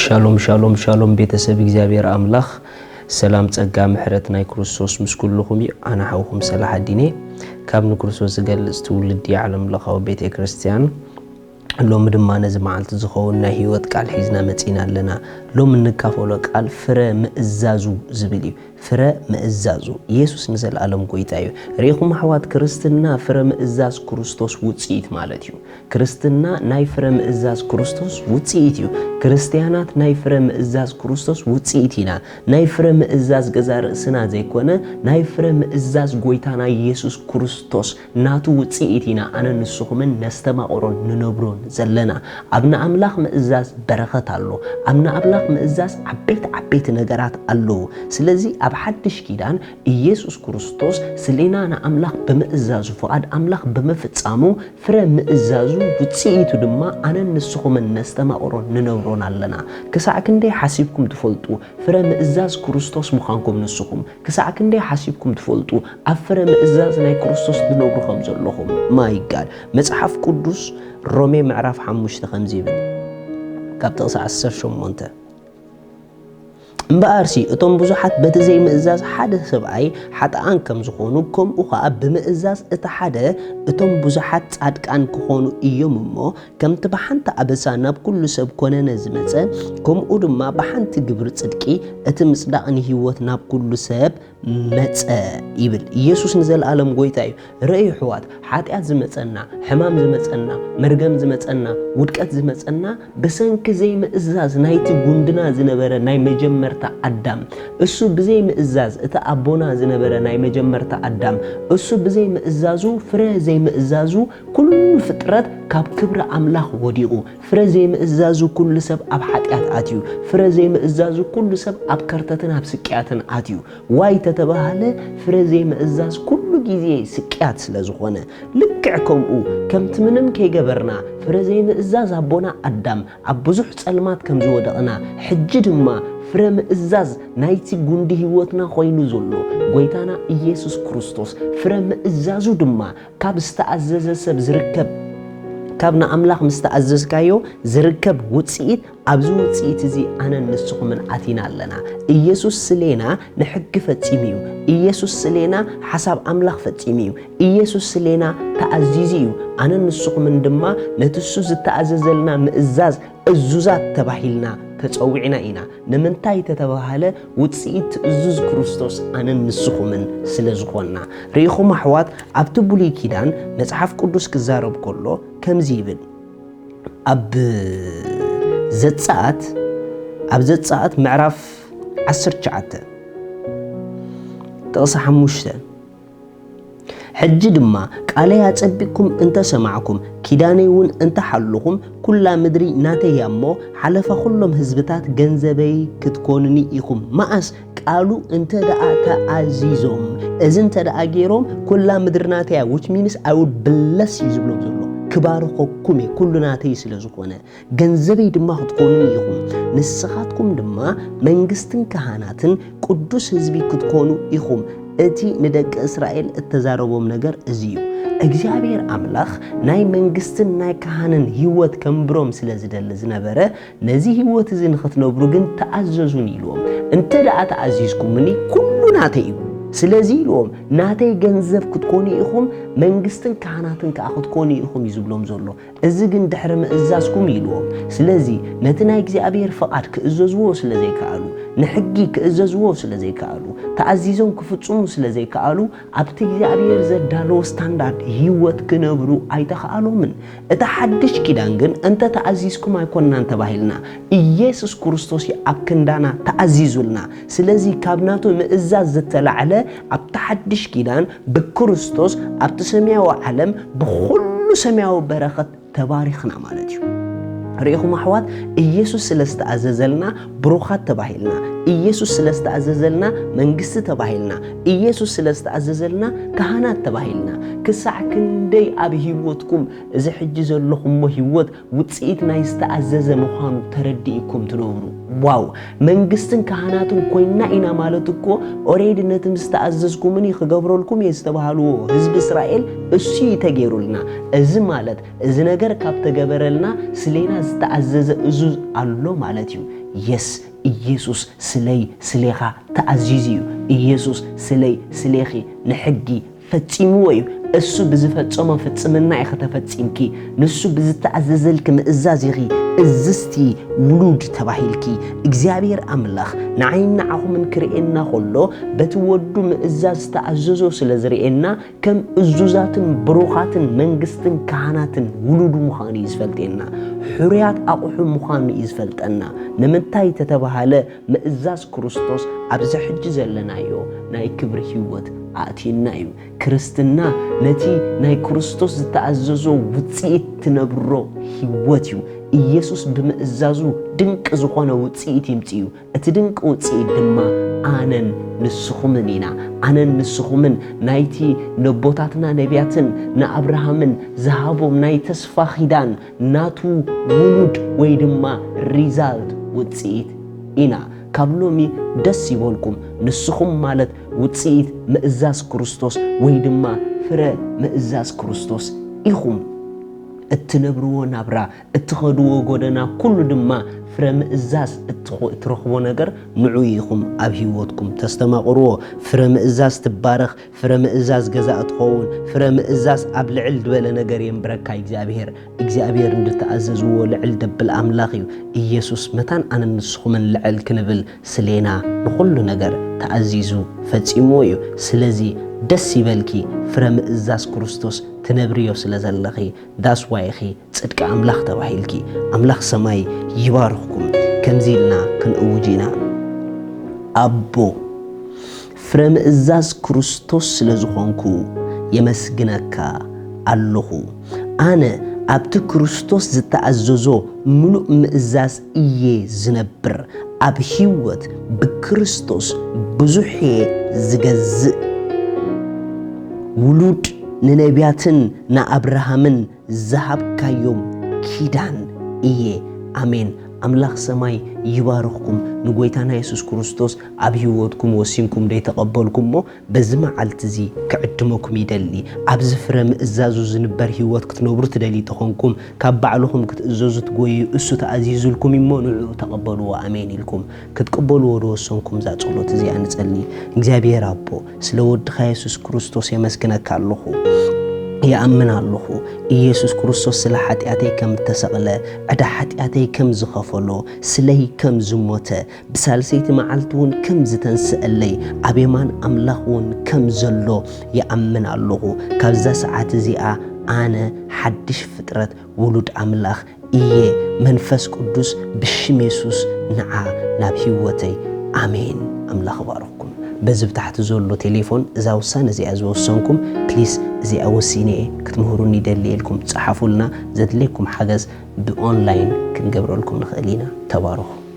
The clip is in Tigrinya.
ሻሎም ሻሎም ሻሎም፣ ቤተሰብ እግዚኣብሔር ኣምላኽ፣ ሰላም ጸጋ ምሕረት ናይ ክርስቶስ ምስ ኩልኹም እዩ። ኣነ ሓውኹም ሰላሓዲን እየ፣ ካብ ንክርስቶስ ዝገልጽ ትውልዲ ዓለም ለኻዊ ቤተ ክርስቲያን። ሎሚ ድማ ነዚ መዓልቲ ዝኸውን ናይ ህይወት ቃል ሒዝና መጺና ኣለና። ሎሚ እንካፈሎ ቃል ፍረ ምእዛዙ ዝብል እዩ። ፍረ ምእዛዙ። ኢየሱስ ንዘለኣለም ጎይታ እዩ። ርኢኹም ኣሕዋት፣ ክርስትና ፍረ ምእዛዝ ክርስቶስ ውጽኢት ማለት እዩ። ክርስትና ናይ ፍረ ምእዛዝ ክርስቶስ ውጽኢት እዩ። ክርስትያናት ናይ ፍረ ምእዛዝ ክርስቶስ ውጽኢት ኢና። ናይ ፍረ ምእዛዝ ገዛ ርእስና ዘይኮነ፣ ናይ ፍረ ምእዛዝ ጎይታና ኢየሱስ ክርስቶስ ናቱ ውጽኢት ኢና። ኣነ ንስኹምን ነስተማቕሮን ንነብሮን ዘለና። ኣብ ንኣምላኽ ምእዛዝ በረኸት ኣሎ። ኣብ ንኣምላኽ ምእዛዝ ዓበይቲ ዓበይቲ ነገራት ኣለዉ። ስለዚ ኣብ ሓድሽ ኪዳን ኢየሱስ ክርስቶስ ስሌና ንኣምላኽ ብምእዛዙ፣ ፍቓድ ኣምላኽ ብምፍጻሙ፣ ፍረ ምእዛዙ ውጽኢቱ ድማ ኣነን ንስኹምን ነስተማቕሮን ንነብሮን ኣለና። ክሳዕ ክንደይ ሓሲብኩም ትፈልጡ ፍረ ምእዛዝ ክርስቶስ ምዃንኩም ንስኹም? ክሳዕ ክንደይ ሓሲብኩም ትፈልጡ ኣብ ፍረ ምእዛዝ ናይ ክርስቶስ ትነብሩ ከም ዘለኹም? ማይ ጋድ። መጽሓፍ ቅዱስ ሮሜ ምዕራፍ ሓሙሽተ ከምዚ ይብል፣ ካብ ጥቕሲ ዓሰርተ ሸሞንተ፣ እምበኣርሲ እቶም ብዙሓት በቲ ዘይምእዛዝ ሓደ ሰብኣይ ሓጥኣን ከም ዝኾኑ፣ ከምኡ ኸኣ ብምእዛዝ እቲ ሓደ እቶም ብዙሓት ጻድቃን ክኾኑ እዮም እሞ፣ ከምቲ ብሓንቲ ኣበሳ ናብ ኩሉ ሰብ ኮነነ ዝመጸ፣ ከምኡ ድማ ብሓንቲ ግብሪ ጽድቂ እቲ ምጽዳቕ ንህይወት ናብ ኩሉ ሰብ መጸ ይብል። ኢየሱስ ንዘለኣለም ጎይታ እዩ። ርእዩ ኣሕዋት፣ ሓጢኣት ዝመጸና፣ ሕማም ዝመጸና፣ መርገም ዝመጸና፣ ውድቀት ዝመጸና ብሰንኪ ዘይምእዛዝ ናይቲ ጉንድና ዝነበረ ናይ መጀመርታ ኣዳም። እሱ ብዘይምእዛዝ እቲ ኣቦና ዝነበረ ናይ መጀመርታ ኣዳም፣ እሱ ብዘይምእዛዙ፣ ፍረ ዘይምእዛዙ ኩሉ ፍጥረት ካብ ክብሪ ኣምላኽ ወዲቑ። ፍረ ዘይምእዛዙ ኩሉ ሰብ ኣብ ሓጢኣት ኣትዩ። ፍረ ዘይምእዛዙ ኩሉ ሰብ ኣብ ከርተትን ኣብ ስቅያትን ኣትዩ። ዋይ ተተባሃለ፣ ፍረ ዘይምእዛዝ ኩሉ ግዜ ስቅያት ስለ ዝኾነ። ልክዕ ከምኡ፣ ከምቲ ምንም ከይገበርና ፍረ ዘይምእዛዝ ኣቦና ኣዳም ኣብ ብዙሕ ጸልማት ከም ዝወደቕና፣ ሕጂ ድማ ፍረ ምእዛዝ ናይቲ ጉንዲ ህይወትና ኮይኑ ዘሎ ጎይታና ኢየሱስ ክርስቶስ፣ ፍረ ምእዛዙ ድማ ካብ ዝተኣዘዘ ሰብ ዝርከብ፣ ካብ ንኣምላኽ ምስ ተኣዘዝካዮ ዝርከብ ውጽኢት፣ ኣብዚ ውጽኢት እዚ ኣነን ንስኹምን ኣቲና ኣለና። ኢየሱስ ስሌና ንሕጊ ፈጺሙ እዩ። ኢየሱስ ስሌና ሓሳብ ኣምላኽ ፈጺሙ እዩ። ኢየሱስ ስሌና ተኣዚዙ እዩ። ኣነን ንስኹምን ድማ ነቲ እሱ ዝተኣዘዘልና ምእዛዝ እዙዛት ተባሂልና ተጸዊዕና ኢና። ንምንታይ ተተባሃለ፣ ውጽኢት ትእዙዝ ክርስቶስ ኣነን ንስኹምን ስለ ዝኾንና። ርኢኹም ኣሕዋት፣ ኣብቲ ብሉይ ኪዳን መጽሓፍ ቅዱስ ክዛረብ ከሎ ከምዚ ይብል። ኣብ ዘጸኣት፣ ኣብ ዘጸኣት ምዕራፍ ዓሰርተ ትሽዓተ ጥቕሲ ሓሙሽተ፣ ሕጂ ድማ ቃለይ ኣጸቢቕኩም እንተ ሰማዕኩም፣ ኪዳነይ እውን እንተ ሓሉኹም፣ ኩላ ምድሪ ናተይ እያ እሞ፣ ሓለፋ ኩሎም ህዝብታት ገንዘበይ ክትኮኑኒ ኢኹም። መኣስ? ቃሉ እንተ ደኣ ተኣዚዞም፣ እዚ እንተ ደኣ ገይሮም፣ ኩላ ምድሪ ናተይ እያ፣ which means I would bless you ዝብሎም ዘሎ፣ ክባርኸኩም እየ፣ ኩሉ ናተይ ስለ ዝኾነ። ገንዘበይ ድማ ክትኮኑኒ ኢኹም። ንስኻትኩም ድማ መንግስትን ካህናትን ቅዱስ ህዝቢ ክትኮኑ ኢኹም። እቲ ንደቂ እስራኤል እተዛረቦም ነገር እዚ እዩ። እግዚኣብሔር ኣምላኽ ናይ መንግስትን ናይ ካህንን ህይወት ከንብሮም ስለ ዝደሊ ዝነበረ፣ ነዚ ህይወት እዚ ንኽትነብሩ ግን ተኣዘዙኒ ኢልዎም። እንተ ደኣ ተኣዚዝኩምኒ፣ ኩሉ ናተይ እዩ። ስለዚ ኢልዎም፣ ናተይ ገንዘብ ክትኮኑ ኢኹም፣ መንግስትን ካህናትን ከኣ ክትኮኑ ኢኹም እዩ ዝብሎም ዘሎ። እዚ ግን ድሕሪ ምእዛዝኩም ኢልዎም። ስለዚ ነቲ ናይ እግዚኣብሔር ፍቓድ ክእዘዝዎ ስለ ዘይከኣሉ፣ ንሕጊ ክእዘዝዎ ስለ ዘይከኣሉ፣ ተኣዚዞም ክፍጽሙ ስለ ዘይከኣሉ፣ ኣብቲ እግዚኣብሔር ዘዳለዎ ስታንዳርድ ህይወት ክነብሩ ኣይተኻእሎምን። እቲ ሓድሽ ኪዳን ግን፣ እንተ ተኣዚዝኩም ኣይኮንናን ተባሂልና፣ ኢየሱስ ክርስቶስ እዩ ኣብ ክንዳና ተኣዚዙልና። ስለዚ ካብ ናቱ ምእዛዝ ዝተላዕለ ኣብቲ ሓድሽ ኪዳን ብክርስቶስ ኣብቲ ሰማያዊ ዓለም ብኹሉ ሰማያዊ በረኸት ተባሪኽና ማለት እዩ። ርኢኹም ኣሕዋት፣ ኢየሱስ ስለ ዝተኣዘዘልና ብሩኻት ተባሂልና፣ ኢየሱስ ስለ ዝተኣዘዘልና መንግስቲ ተባሂልና፣ ኢየሱስ ስለ ዝተኣዘዘልና ካህናት ተባሂልና። ክሳዕ ክንደይ ኣብ ህይወትኩም እዚ ሕጂ ዘለኹሞ ህይወት ውጽኢት ናይ ዝተኣዘዘ ምዃኑ ተረዲእኩም ትነብሩ? ዋው! መንግስትን ካህናትን ኮይንና ኢና ማለት እኮ፣ ኦሬዲ ነቲ ምስ ተኣዘዝኩምኒ ክገብረልኩም እየ ዝተባሃልዎ ህዝቢ እስራኤል እሱ እዩ ተገይሩልና። እዚ ማለት፣ እዚ ነገር ካብ ተገበረልና፣ ስሌና ዝተኣዘዘ እዙዝ ኣሎ ማለት እዩ። የስ፣ ኢየሱስ ስለይ ስሌኻ ተኣዚዙ እዩ። ኢየሱስ ስለይ ስሌኺ ንሕጊ ፈጺምዎ እዩ። እሱ ብዝፈጸሞ ፍጽምና ኢኺ ተፈጺምኪ። ንሱ ብዝተኣዘዘልኪ ምእዛዝ ኢኺ እዝዝቲ ውሉድ ተባሂልኪ። እግዚኣብሔር ኣምላኽ ንዓይን ንዓኹምን ክርእየና ከሎ በቲ ወዱ ምእዛዝ ዝተኣዘዞ ስለ ዝርእየና ከም እዙዛትን ብሩኻትን መንግስትን ካህናትን ውሉዱ ምዃኑ እዩ ዝፈልጠና። ሕሩያት ኣቑሑ ምዃኑ እዩ ዝፈልጠና። ንምንታይ ተተባሃለ ምእዛዝ ክርስቶስ ኣብዚ ሕጂ ዘለናዮ ናይ ክብሪ ህይወት ኣእትዩና እዩ። ክርስትና ነቲ ናይ ክርስቶስ ዝተኣዘዞ ውጽኢት ትነብሮ ህይወት እዩ። ኢየሱስ ብምእዛዙ ድንቂ ዝኾነ ውጽኢት ይምጽእ እዩ። እቲ ድንቂ ውጽኢት ድማ ኣነን ንስኹምን ኢና። ኣነን ንስኹምን ናይቲ ነቦታትና ነቢያትን ንኣብርሃምን ዝሃቦም ናይ ተስፋ ኺዳን ናቱ ውሉድ ወይ ድማ ሪዛልት ውጽኢት ኢና። ካብ ሎሚ ደስ ይበልኩም፣ ንስኹም ማለት ውጽኢት ምእዛዝ ክርስቶስ ወይ ድማ ፍረ ምእዛዝ ክርስቶስ ኢኹም። እትነብርዎ ናብራ፣ እትኸድዎ ጎደና ኩሉ ድማ ፍረ ምእዛዝ እትኾ-፣ እትረኽቦ ነገር ንዑ ኢኹም ኣብ ህይወትኩም ተስተማቕርዎ። ፍረ ምእዛዝ ትባረኽ፣ ፍረ ምእዛዝ ገዛ እትኸውን፣ ፍረ ምእዛዝ ኣብ ልዕል ዝበለ ነገር የንብረካ እግዚኣብሔር። እግዚኣብሔር እንድተኣዘዝዎ ልዕል ደብል ኣምላኽ እዩ። ኢየሱስ መታን ኣነን ንስኹምን ልዕል ክንብል ስሌና ንኹሉ ነገር ተኣዚዙ ፈጺምዎ እዩ። ስለዚ ደስ ይበልኪ፣ ፍረ ምእዛዝ ክርስቶስ ትነብርዮ ስለ ዘለኺ። ዳስ ዋይ ኢኺ ጽድቂ ኣምላኽ ተባሂልኪ። ኣምላኽ ሰማይ ይባርኽኩም። ከምዚ ኢልና ክንእውጅ ኢና። ኣቦ፣ ፍረ ምእዛዝ ክርስቶስ ስለ ዝኾንኩ የመስግነካ ኣለኹ። ኣነ ኣብቲ ክርስቶስ ዝተኣዘዞ ምሉእ ምእዛዝ እየ ዝነብር። ኣብ ህይወት ብክርስቶስ ብዙሕ እየ ዝገዝእ። ውሉድ ንነቢያትን ንኣብርሃምን ዝሃብካዮም ኪዳን እየ። ኣሜን። ኣምላኽ ሰማይ ይባርኽኩም። ንጎይታና የሱስ ክርስቶስ ኣብ ህይወትኩም ወሲንኩም ደይተቐበልኩሞ፣ በዚ መዓልቲ እዚ ክዕድመኩም ይደሊ። ኣብዚ ፍረ ምእዛዙ ዝንበር ህይወት ክትነብሩ ትደልዩ ተኾንኩም፣ ካብ ባዕልኹም ክትእዘዙ ትጎዩ፣ እሱ ተኣዚዙልኩም እሞ ንዕኡ ተቐበልዎ። ኣሜን ኢልኩም ክትቅበልዎ ዝወሰንኩም እዛ ጸሎት እዚኣ ንጸሊ። እግዚኣብሔር ኣቦ፣ ስለ ወድኻ የሱስ ክርስቶስ የመስግነካ ኣለኹ። ይኣምን ኣለኹ። ኢየሱስ ክርስቶስ ስለ ሓጢኣተይ ከም እተሰቕለ፣ ዕዳ ሓጢኣተይ ከም ዝኸፈሎ፣ ስለይ ከም ዝሞተ፣ ብሳልሰይቲ መዓልቲ እውን ከም ዝተንስአለይ፣ ኣብ የማን ኣምላኽ እውን ከም ዘሎ ይኣምን ኣለኹ። ካብዛ ሰዓት እዚኣ ኣነ ሓድሽ ፍጥረት ውሉድ ኣምላኽ እየ። መንፈስ ቅዱስ ብሽም የሱስ ንዓ ናብ ህይወተይ። ኣሜን። ኣምላኽ ይባርኽኩም። በዚ ብታሕቲ ዘሎ ቴሌፎን እዛ ውሳነ እዚኣ ዝወሰንኩም፣ ፕሊስ እዚኣ ወሲነ እየ ክትምህሩኒ ይደሊ ኢልኩም ጸሓፉልና። ዘድልየኩም ሓገዝ ብኦንላይን ክንገብረልኩም ንኽእል ኢና። ተባረኹ።